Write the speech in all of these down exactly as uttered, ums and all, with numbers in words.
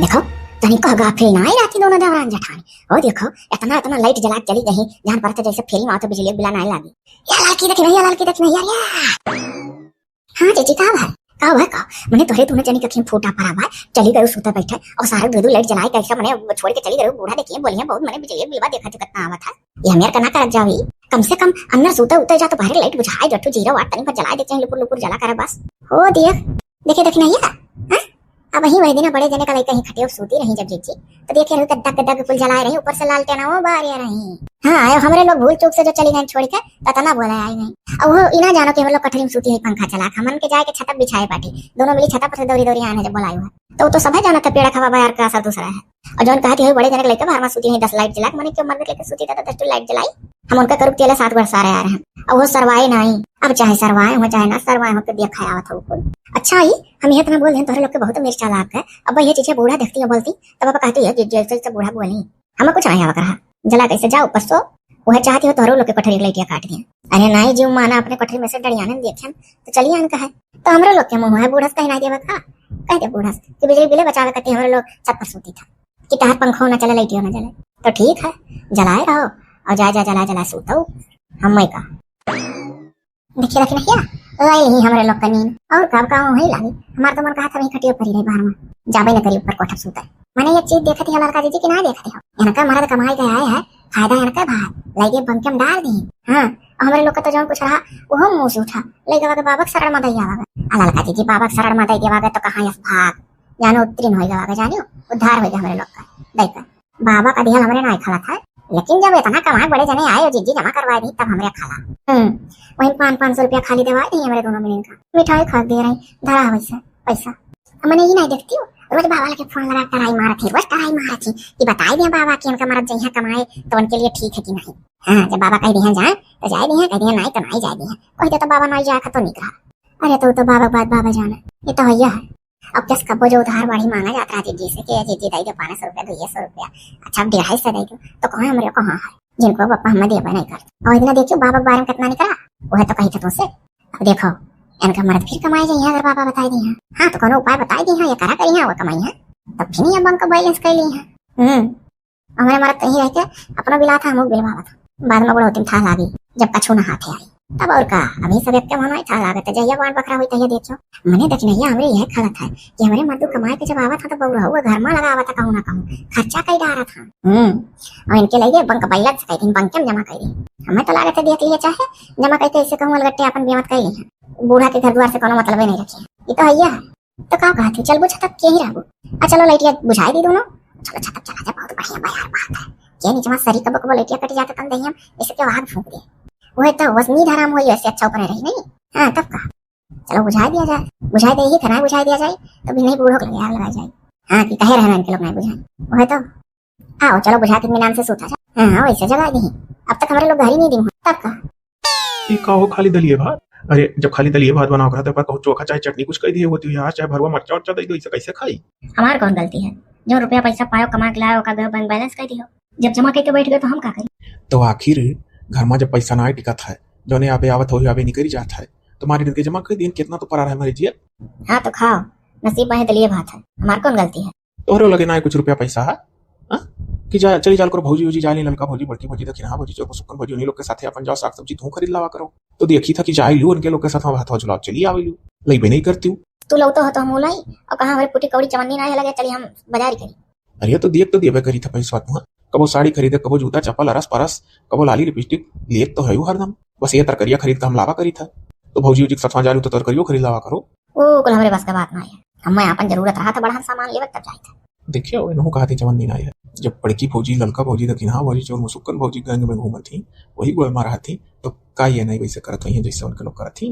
देखो, तनी कह गाफिल ना आई रहती दोनों देवरान जेठानी। ओ देखो, इतना, इतना लाइट जला के चली गई, जान पड़ता जैसे फेरी में आवत बिजली बिला ना लागी। या लालकी देखी नहीं, या लालकी देखी नहीं, यार, या। हाँ, चाची, का भा? का भा, का? मने तोहरे दोनों जनी कखिन फूटा पड़ा बा, चली गयो सूते बैठे, और सारे दो दो लाइट जलाए कैसे मने छोड़ के चली गयो, बूढ़ा देखिए, बोलिए बहुत मने बिजली बिलवा देखा चुका कितना आवत है। ये हम यार का ना करत जावी, कम से कम अंदर सूते उते जा तो बाहर लाइट बुझाए, जट्टू जीरो वाट तनी पर जलाए देते हैं, लुपुर लुपुर जला करे बस। हो देख, देखे देख नहीं है, हाँ? अब वही वही दिन बड़े जने का लइका ही खटियो सूती रही जब जीजी, तो देखे रही कि दग दग कुल जलाए रही, ऊपर से लालटेन वो बारे रही। हाँ, आयो हमरे लोग भूल चूक से जो चली गई छोड़ के, तो तना बोला आई नहीं। अब वो इना जानो कि हम लोग कठरी में सूती है पंखा चला, हमन के जाए के छतप बिछाए पाटी, दोनों मिली छतप से दौरी दौरी आने जब बोलायो है, तो वो तो सभे जाना था पेड़ा खवा बाजार का असर दूसरा है। और जौन कहती है बड़े जने के लइका बाहर में सूती है दस लाइट जला, मने क्यों मर्द के लइका सूती था तो दस ठो लाइट जलाई, हम उनका करुक तेला सात बार सारे आ रहे हैं। अब वो सरवाए नहीं, अब चाहे सरवाए हो चाहे ना सरवाए हो, के देखा आवत हो कुल। अच्छा ही, हम ये इतना बोल दें, तोहरे लोग के बहुत मिर्चा लाग है। अब ये चीजें बूढ़ा देखती है बोलती, तब अब कहती है कि जैसे जैसे बूढ़ा बोली, हम कुछ नहीं आवा कर रहा। जला कैसे जाओ ऊपर सो, वह चाहती हो तोहरो लोग के कोठरी के लइटिया काट दिया। अरे नहीं जीव माना अपने कोठरी में से डरियाने देखें, तो चलिए आन कहे। तो हमरो लोग के मुंह है बूढ़स कहीं ना देवा का, कह दे बूढ़स कि बिजली बिले बचावे करती हमरो लोग छत पर सूती था कि तहार पंखो ना चले, लइटियो ना जले। तो ठीक है, जलाए रहो और जा जा जला जला सूतो। हम मैं का देखिए, देखिए, नहिया, लाई ही हमरे लोग का नींद। और कब का वहीं लागी? हमार तो मन कहा था वहीं खटियो परी रही बाहर में, जाबे न करी ऊपर कोठा सूते। मने ये चीज देखत ही लड़का जीजी कि ना देखत हो? इनका मर्द कमाई के आए है, फायदा इनका भाई, लइके बंके में डाल दी। हाँ, और हमरे लोग का तो जौन कुछ रहा, वो मुंह से उठा, लइके बाबा के बाबा के शरण में दैया बाबा। आ लड़का जीजी बाबा के शरण में दैया बाबा तो कहाँ यस भाग, जानो उत्तीर्ण होइगा बाबा, जानियो, उद्धार होइगा हमरे लोग का, दैका। बाबा का दिहल हमरे नाई खलत है, लेकिन जब इतना कमाए बड़े जने आए और जीजी जमा करवाए दी तब हमरे खाला। हम्म, वही पाँच, पाँच सौ रुपया खाली देवाए दी हमरे दोनों मिलिन का। मिठाई खा दे रही, धरा है वैसे पैसा। अब मैंने ये नहीं देखती हूँ, रोज बाबा लगे फोन लगा टराई मारत ही, रोज टराई मारत ही कि बताई दिया बाबा कि इनका मरद जइहा कमाए तो उनके लिए ठीक है कि नहीं। हाँ, जब बाबा कह दिया जाए तो जाए दिया, कह दिया नहीं तो नहीं जाए दिया। कह दे तो बाबा नहीं जाए तो निक रहा। अरे तो, तो बाबा के बात बाबा जाने, ये तो भैया है। अब जस कब्बो जो उधार बाढ़ी मांगा जात रहा जीजी से कि जीजी दे दो पाँच सौ रुपया, दो सौ रुपया, अच्छा अब डेढ़ाई सौ दे दो, तो कहे हमरे कहाँ है? जिनको बापा हमें देबे नहीं करते। और इतना देखियो बाबा के बारे में कितना निकला, वह तो कही था तुमसे। अब देखो, इनका मर्द फिर कमाए जाइए अगर बाबा बताई दी हैं। हाँ, तो कोनो उपाय बताई दी हैं या करा करी हैं वो कमाई हैं, तब फिर ये बैंक बैलेंस कर ली हैं। हम्म, हमरे मरद कहीं रह के अपना बिला था, हम बिलवावत। बाद में बुढ़ौती में था लागी, जब कछु ना हाथे आई। तब और का, अभी सब एक के मन था लागत है, जहिया बांट बखरा हुई तहिया देखियो। मने दक्षिणैया हमरे यह खलत है कि हमरे मर्दू कमाए के जब आवत है तो बउरहुआ घर में लगावत है कहूँ ना कहूँ, खर्चा कई डारत है। हम्म, और इनके लगे बंक बैलेंस कई दिन बंक में जमा कई दिन। हमें तो लागत है देख लिए चाहे जमा करके ऐसे कहूँ अलगट्टे अपन बेमत कई ली है। बूढ़ा के घर द्वार से कोनो मतलब ही नहीं रखे। ये तो हैया है। तो का कहत है, चलबू छतप के ही रहबू? आ चलो लइटिया बुझाई दी दोनों, चलो छतप चला जा, बहुत बढ़िया बा यार बात है। के नीचे सरी कबो कबो लइटिया कट जाता तन दहिया, ऐसे के आग फूंक दे। वह तो वसनी धराम होई, ऐसे अच्छा ऊपर रही नहीं। हाँ तब का, चलो बुझाई दिया जाए, बुझाई दे ही था ना, बुझाई दिया जाए तो भी नहीं बूढ़ो के लगे आग लगाई जाए। हाँ कि कहे रहना इनके लोग नहीं बुझाए, वह तो आओ चलो बुझा के इत्मीनान से सूता जा। हाँ हाँ वैसे जगा दी, अब तक हमरे लोग घर ही नहीं दी तब का। ई का हो, खाली दलिये भात? अरे, जब खाली दलिये भात बनाओ करत है, पर कहूँ चोखा चाहे चटनी कुछ कह दिए होती हो यार, चाहे भरुआ मरचा उरचा दे दो, इसे कैसे खाई? हमार कौन गलती है? जो रुपया पैसा पायो कमा के लायो, ओका गयो बैंक बैलेंस कर दियो। जब जमा करके बैठ गए तो हम का करी? तो आखिर घर में जब पैसा ना टिकत है, जौने आबे आवत हो, आबे निकरी जात है, तो मारी डर के जमा कर दिन, कितना तो पड़ा रहे हमारे जिया। हाँ तो खाओ, नसीब में है दलिये भात है, हमार कौन गलती है? तोहरे लगे ना कुछ रुपया पैसा है, हाँ? कि जा, चली जाल करो भौजी, भौजी जाली ललका भौजी, बड़की भौजी, दखिनहा भौजी, चोर मुसुक्कन भौजी, उन्हीं लोग के साथे अपन जाओ साग सब्जी तू खरीद लावा करो। तो देखी था कि जाई लू उनके लोग के साथ हाथ झुलाओ चली आवे लू, लई भी नहीं करती हूँ। तू लौटो हो तो हम उलाई, और कहाँ हमारे पुटी कौड़ी चवन्नी ना है लगे, चली हम बाजार करी। अरे तो देख तो देवे करी था पैसा तू, हाँ? कबो साड़ी खरीदे, कबो जूता चप्पल, अरस परस, कबो लाली लिपस्टिक, लेत तो है हरदम। बस ये तरकरिया खरीद के हम लावा करी था, तो भौजी उजी के साथ जालू तो तरकरियो खरीद लावा करो। ओ, कुल हमरे बस का बात ना है। हमें आपन जरूरत रहा था, बड़ा हम सामान लेवे तब जाए थे। देखियो, इनहू कहा थी जवन दिन आई है। जब बड़की भौजी, ललका भौजी, दखिनहा भौजी, चोर मुसुक्कन भौजी गैंग में घूमत थी, वही गोय मारा थी, तो का ये नहीं वैसे करत हुई हैं जैसे उनके लोग करत थी?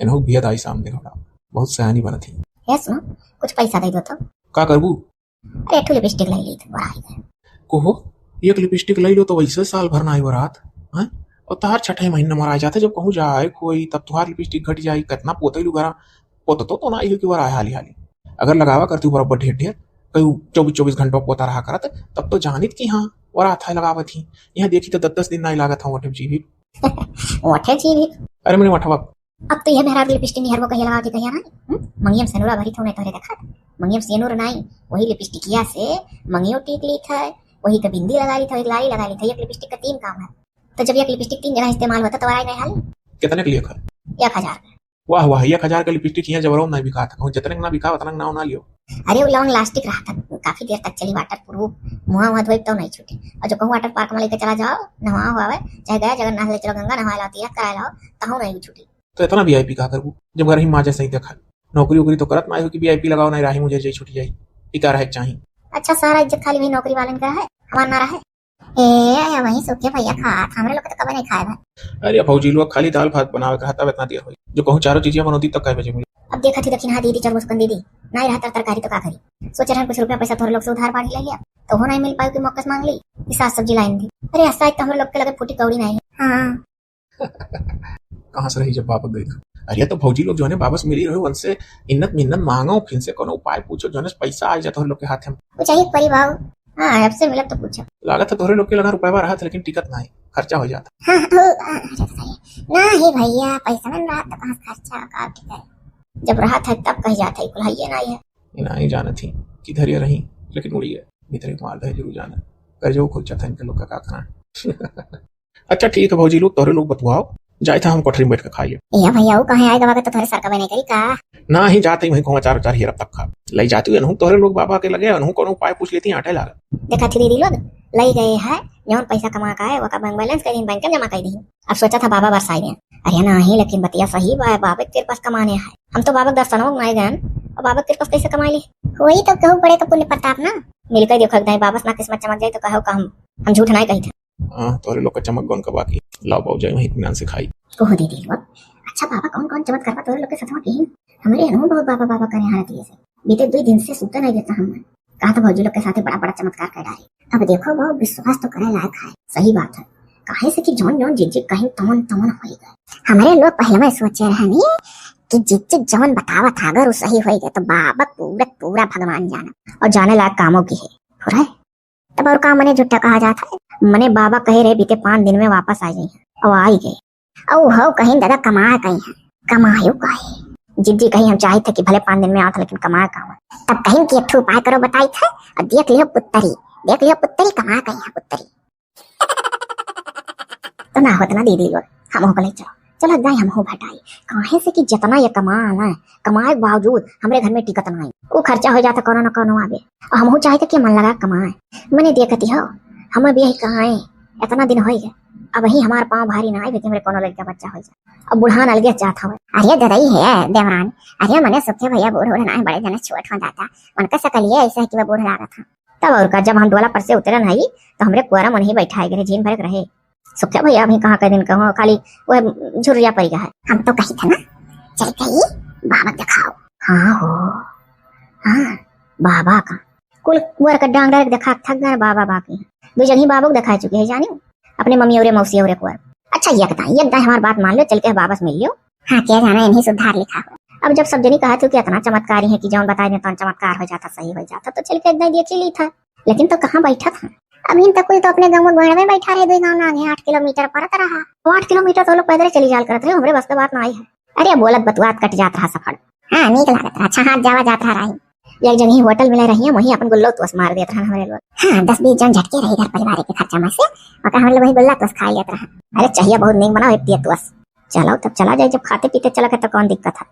इनहू बियद आई सामने घबरा, बहुत सयानी बनत थी। ए सुनो, कुछ पैसा दे दो तो। का करबू? अरे, एक ठो लिपस्टिक ले ली तो बड़ा है। कोहो, एक लिपस्टिक ले लो तो वैसे साल भर ना आई वो रात, हैं? और तार छठे महीने मर आ जाते, जब कहूँ जाए कोई तब तुहार लिपस्टिक घट जाई, कितना पोते लू घरा, पोत तो, तो ना आई हो कि वो रहा हाली हाली। अगर लगावा करती बराबर ढेर ढेर, कई चौबीस चौबीस घंटा पोता रहा करत, तब तो जानित कि हाँ, वो रात है लगावत ही। यहाँ देखी तो दस दस दिन ना लागत हाँ, ओठे जी भी। ओठे जी भी। अरे, मैंने ओठवा। अब तो यह मेहरारू लिपस्टिक निहरबो कहिया लगा के कहिया ना, हम्म? मंगियम सनुरा भरी थोने तोरे देखा। मंगिया में सेनुर नाई, वही लिपस्टिकिया से मंगियो टीक लीत है, वही के बिंदी लगा लीत है, वही लाली लगा लीत है। एक लिपस्टिक का तीन काम है, तो जब एक लिपस्टिक तीन जगह इस्तेमाल होता तो आए नहीं हाल। कितने के लिए खा? एक हजार। वाह वाह, एक हजार का लिपस्टिक यहाँ जबरौन ना बिकात है, कहूँ जतने के ना बिका उतना के नाव ना लियो। अरे वो लॉन्ग लास्टिक रहा था, काफी देर तक चली, वाटर प्रूफ, मुँह वहाँ धोए तो नहीं छूटे। और जो कहूँ वाटर पार्क में लेके चला जाओ, नहवा हुआ है, चाहे गया जगन्नाथ ले चलो, गंगा नहवा लाओ, तीर्थ करा लाओ, तहु नहीं छूटी। तो इतना वीआईपी का करबू जब घर ही माँ जैसे ही देखा? नौकरी वोकरी तो करत ना हो कि वीआईपी लगाओ, नहीं राही मुझे जे छूट जाई। ई का रहे के चाही? अच्छा, सारा इज्जत खाली वही नौकरी वालन का है, हमार ना रहे। ए, वही सूखे भैया खात, हमरे लोग के तो कबे नहीं खाए भाई। अरे भौजी लोग खाली दाल भात बनावे के रहता, इतना देर होई। जो कहूँ चारों चीजें बनौती तब कै बजे मिली? अब देखा थी दखिनहा दीदी, चल मुस्कुन दीदी, नहीं रहता तरकारी तो का करी? सोचे रहन कुछ रुपया पैसा तोहरे लोग से उधार बाढ़ ले लिया, तो हो नहीं मिल पाई कि मौकस मांग ली, कि सास सब्जी लाइन दी। अरे ऐसा एक तो हमरे लोग के लगे फूटी कौड़ी नहीं है। हाँ। कहाँ से रही जब बाबक गई था? अरे तो भौजी लोग जो है ना बाबस मिली रहे, उनसे इन्नत मिन्नत मांगो, फिर से कोनो उपाय पूछो, जो है ना पैसा आ जाता हम लोग के हाथ में। कुछ ही परी बाबू। हाँ, आपसे मिलब तो पूछब। लागत है तोहरे लोग के लगा रुपया रहा था, लेकिन टिकत ना है, खर्चा हो जाता। हाँ, ओ, आ, अरे सही। ना ही भैया, पैसा में रहा तो कहाँ से खर्चा का टिकत? जब रहा था तब कह जाता है, कुल है ये ना है। ये ना ही जानत ही किधर ये रही, लेकिन उड़ी है भीतर एक मार दे जरूर जाना। कर जो खुल चाहता है इनके लोग का, का करना है। अच्छा ठीक है भौजी लोग, तोहरे लोग बतुआओ, जाए था हम कोठरी में बैठ के खाइए। ए भैया, वो कहाँ आएगा, वक्त तो थोड़े सरका बने करी का? ना ही जाते ही वहीं कहूँ अचार उचार हेरब तब खा। लई जाती हूँ तोहरे लोग बाबा के लगे, अनहू कोनो उपाय पूछ लेती, आटे लागल। देखा थी दीदी लोग, लई गए है, जौन पैसा कमा का है, वका बैंक बैलेंस कर दी, बैंक में जमा कर दी। अब सोचा था बाबा बरसाई दें। अरे ना ही, लेकिन बतिया सही बा, बाबा के कृपा से कमाने है। हम तो बाबा के दर्शनों में नहीं गए, और बाबा के कृपा से कैसे कमाई ली? वही तो कहू पड़े का पुण्य प्रताप ना। मिलकर देखो एक दाई बाबा से ना किस्मत चमक जाए तो कहो का हम, हम झूठ नहीं कही थे। हाँ, तोरे लोग का चमक गौन का बाकी। लाओ बाबू जाए वहीं इत्मीनान से खाई। ओहो दीदी लोग, अच्छा बाबा कौन कौन चमत्कार बा तोरे लोग के सथवा किहिन? हमरे अनहू बहुत बाबा बाबा करे हालत ये से। बीते दो दिन से सुते नहीं देता हम। कहा तो भौजी लोग के साथे बड़ा बड़ा चमत्कार कर डारे। अब देखो बाबू, विश्वास तो करे लायक है। सही बात है, काहे से कि जौन जौन जिज्जी कहीं तमन तमन होई गए। हमरे लोग पहले में सोचे रहनी कि जिज्जी जौन बतावत है अगर वो सही होई गए तो बाबा पूरा पूरा भगवान जाना और जाने लायक कामों की है। हो रहा है तब और का मने झूठा कहा जात है? मने बाबा कहे रहे बीते पाँच दिन में वापस आ जाइए, और आई गए। और हो कहीं दादा कमाए कहीं है, कमायो का है? जिज्जी कहीं हम चाहे थे कि भले पाँच दिन में आवत लेकिन कमाए का आवत। तब कहीं कि एक ठो उपाय करो बताई थे, और देख लियो पुत्तरी, देख लियो पुत्तरी कमाए कहीं है पुत्तरी। तो ना होत ना दीदी लोग, हम हो गले चलो, चलो जाए हम हो भटाई। काहे से कि जितना ये कमा ना, कमाए के बावजूद हमरे घर में टिकत नाई। ऊ खर्चा हो जाता कौनो न कौनो आगे। और हमहू चाहते कि मन लगा कमाए। मने देखती हो, हमें भी यही कहाँ है, इतना दिन हो गया, अब ही हमार पाँव भारी ना आए, लेकिन हमरे कौनो लड़का बच्चा हो जाए। अब बुढ़ान अलगे जात हवे। अरे ददई है देवरान, अरे मने सुखे भैया बूढ़ उढ़ ना है, बड़े जने छोट हो जाता, उनका सकलिए ऐसे है कि वह बूढ़ लागत है। तब और का, जब हम डोला पर से उतरन हई, तो हमरे कुआरा मन ही बैठाए गए, झीन भरक रहे। सुखिया भैया अभी कहाँ के दिन कहूँ, खाली वह झुर्रिया परी का है। हम तो कही था ना, चल गई बाबा दिखाओ। हाँ हो, हाँ, बाबा का कुल कुआर का डांग डांग देखा थक गए बाबा बाकी। दो जगह बाबा को दिखा चुके हैं जानी, अपने मम्मी और मौसी और कुआर। अच्छा ये कता, ये कता हमार बात मान लो, चल के बाबा से मिल लियो। हाँ, क्या जाना इन्हीं से उधार लिखा हो। अब जब सब जनी कहा थी कि इतना चमत्कारी है कि जौन बताए दे तो चमत्कार हो जाता, सही हो जाता, तो चल के इतना देख ही ली था। लेकिन तो कहाँ बैठा था? अभी तक कुल तो अपने गाँव में गोड़ में बैठा रहे, दो गाँव ना आगे, आठ किलोमीटर पड़त रहा। वो आठ किलोमीटर तो लोग पैदल चली जाल करत रहे, हमरे बस के बात ना आई है। अरे बोलत बतुआत कट जात रहा सफर। हाँ, नीक लागत रहा, अच्छा हाथ जावा जात रहा राही। एक जगह होटल मिले रही, वहीं अपन गुल्लो तुस मार देत रहन हमरे लोग। हाँ, दस बीस जन झटके रही घर परिवार के खर्चा में से, और हमरे लोग वही गुल्ला तुस खा लेत रहन। अरे चाहिए बहुत नीक बनाओ एक दिया तुस। चलो तब चला जाए, जब खाते पीते चला के तो कौन दिक्कत है।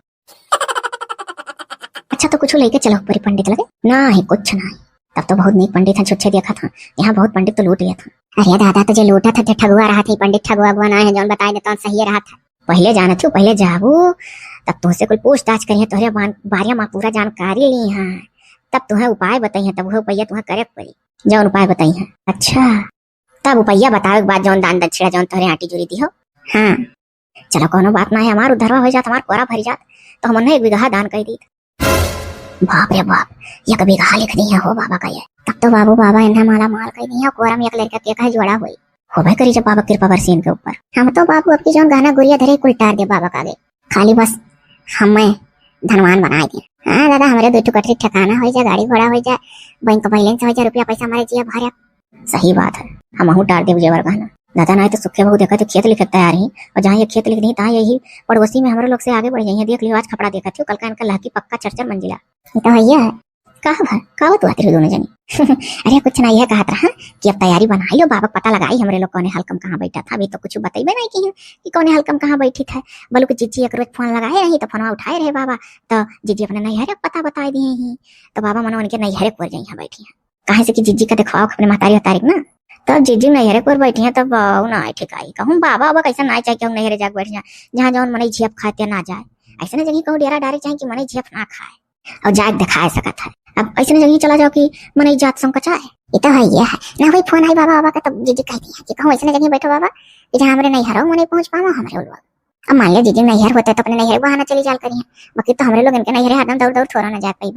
अच्छा तो कुछ लेके चलो ऊपरी पंडित लगे। ना है कुछ ना है। तब तो बहुत नीक पंडित है, छुच्छे देखा था, यहाँ बहुत पंडित तो लूट लिया था। अरे दादा तुझे लूटा था, ठगुआ रहा था, पंडित ठगुआ अगुआ ना है, जौन बताए दे तौन सही रहा था। पहले जाना थी, पहले जाबू, तब तुहसे कुल पूछताछ करिए, तोहरे बान-, बारे में पूरा जानकारी ली हाँ, तब तुहें उपाय बताई हैं, तब वह उपाय तुहें करे के पड़ी, जौन उपाय बताई हैं। अच्छा, तब उपैया बतावे के बाद जौन दान दक्षिणा जौन तोहरे आंटी जुरी दी हो। हाँ, चलो कोनो बात ना है, हमार उधरवा हो जात, हमार कोरा भरी जात, तो हम उन्हें एक बीघा दान कर दीत। बाप रे बाप, एक बीघा लिख दी है हो बाबा का ये। तब तो बाबू बाबा इन्हें माला माल कर दी है, कोरा में एक लड़का के कहे जोड़ा हुई। होबे करी जब बाबा कृपा बरसी इनके ऊपर। हम तो बाबू अब की जौन गहना गुरिया धरे कुल टार दे बाबा का आगे। खाली बस हमें धनवान बनाए दे। हाँ दादा, हमारे दो ठो कटरी ठिकाना हो जाए, गाड़ी घोड़ा हो जाए, बैंक बैलेंस हो जाए, रुपया पैसा हमारे जिया भरे। सही बात है, हमहू टार देब जेवर गहना। दादा, नाहीं तो सुखे बहू देखा तो खेत लिखे तैयार ही, और जहाँ ये खेत लिख दी, तहाँ यही पड़ोसी में हमरे लोग से आगे बढ़ जाइए। देख लियो, आज खपड़ा देखा थियो, कल का इनका लहकी पक्का चर चर मंजिला। ये तो भैया, का भा, का बतुआत रही दोनों जनी? अरे कुछ ना, यह कहत रहा कि अब तैयारी बनाई लो, बाबा पता लगाई हमरे लोग कौने हल्का में कहाँ बैठा था। अभी तो कुछ बतइबे नहीं की कि कौने हल्का में कहाँ बैठी था। बलुक जिज्जी एक रोज फोन लगाए रही तो फोनवा उठाए रहे बाबा, तो जिज्जी अपने नैहरे के पता बताए दिए ही। तो बाबा मनो उनके नैहरे पर जाई, यहाँ बैठी हैं। काहे से कि जिज्जी का देखवाओ अपने महतारी उतारी ना, तो जिज्जी नैहरे पर बैठी हैं, तब ना आए ठिकाई। कहूँ बाबा, बाबा कैसे ना चाहे कि हम नैहरे जाके बैठ जाए, जहाँ जौन मनई झेप खाए ते ना जाए। ऐसे ना जगह कहूँ डेरा डारे चाहे कि मनई झेप ना खाए और जाके दिखाए सकत है। अब ऐसे ना जगह चला जाओ कि मनई जात संग कचाए। ये तो है, ये है ना, वही फोन आई बाबा, बाबा का, तब जिज्जी कह दिया कि कहूँ ऐसे ना जगह बैठो बाबा कि जहाँ हमरे नैहरों मनई पहुँच पावो हमरे लोग। अब मान लिया जिज्जी नैहर होते तो अपने नैहरे बहाना चली जाल करिए, बाकी तो हमरे लोग इनके नैहरे हरदम दौड़ दौड़ थोड़ा ना जा पाई।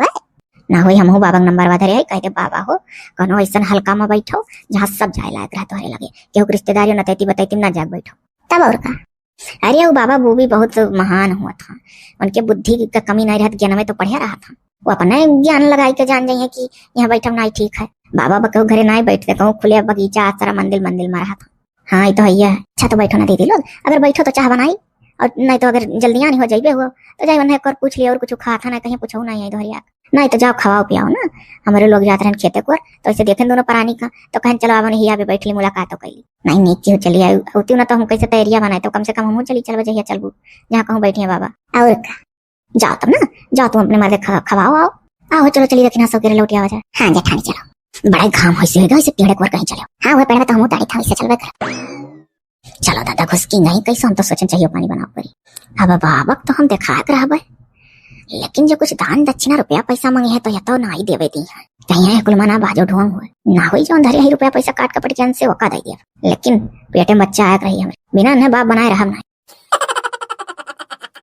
ना होई, हमहू बाबा के नंबर बा धरे है, कह दे बाबा हो, कौनो ऐसन हल्का में बैठो जहाँ सब जाए लायक रह तोहरे लगे, केहू के रिश्तेदारी न तैती बतैती में ना जाके बैठो। तब और का? अरे वो बाबा वो भी बहुत महान हुआ था, उनके बुद्धि का कमी नहीं रहत, ज्ञान में तो पढ़िया रहा था। वो अपने ज्ञान लगाई के जान जाइए कि यहाँ बैठब ना ठीक है। बाबा बा केहू घरे ना बैठते, कहूँ खुले बगीचा, आसरा, मंदिर, मंदिर में रहा था। हाँ, ये तो है, ये है। अच्छा तो बैठो ना दीदी लोग, अगर बैठो तो चाह बनाई, और नहीं तो अगर जल्दी आनी हो जाइबे हो तो जाई वन्ने एक और पूछ लिया, और कुछ खात है ना, कहीं पूछो ना है दोहरिया। नहीं तो जाओ खवाओ पियाओ ना, हमारे लोग जात रहन खेते कोर, तो ऐसे देखें दोनों प्राणी का, तो कहें चलो अब नहीं आवे बैठ ली, मुलाकात हो गई। नहीं, नहीं क्यों चली आई होती ना, तो हम कैसे तैयारियां बनाए, तो कम से कम हम चली चलबे जहिया चलबू, जहाँ कहूँ बैठिए बाबा। और का? जाओ तब ना, जाओ तुम अपने मर्दे खा-, खवाओ आओ। आओ चलो चली रखी ना सौ के लौटिया वजह। हाँ जेठानी चलो, बड़ा ही घाम होइसे होगा, इसे पेड़ एक बार कहीं चलो। हाँ वो पेड़ में तो हम उतारी था, इसे चलबे कर। चलो दादा घुसकी नहीं कैसे, हम तो सोचन चाहिए पानी बनाओ करी। अब बाबक तो हम देखा के रहबे, लेकिन जो कुछ दान दक्षिणा रुपया पैसा मांगे है तो यह तो ना ही देवे दी है। कहीं है कुल मना बाजो ढोंग हुए ना होई, जो धरे ही रुपया पैसा काट कपट के से ओका दे दिया, लेकिन पेटे में बच्चा आया रही हमें, बिना ने बाप बनाए रहब ना।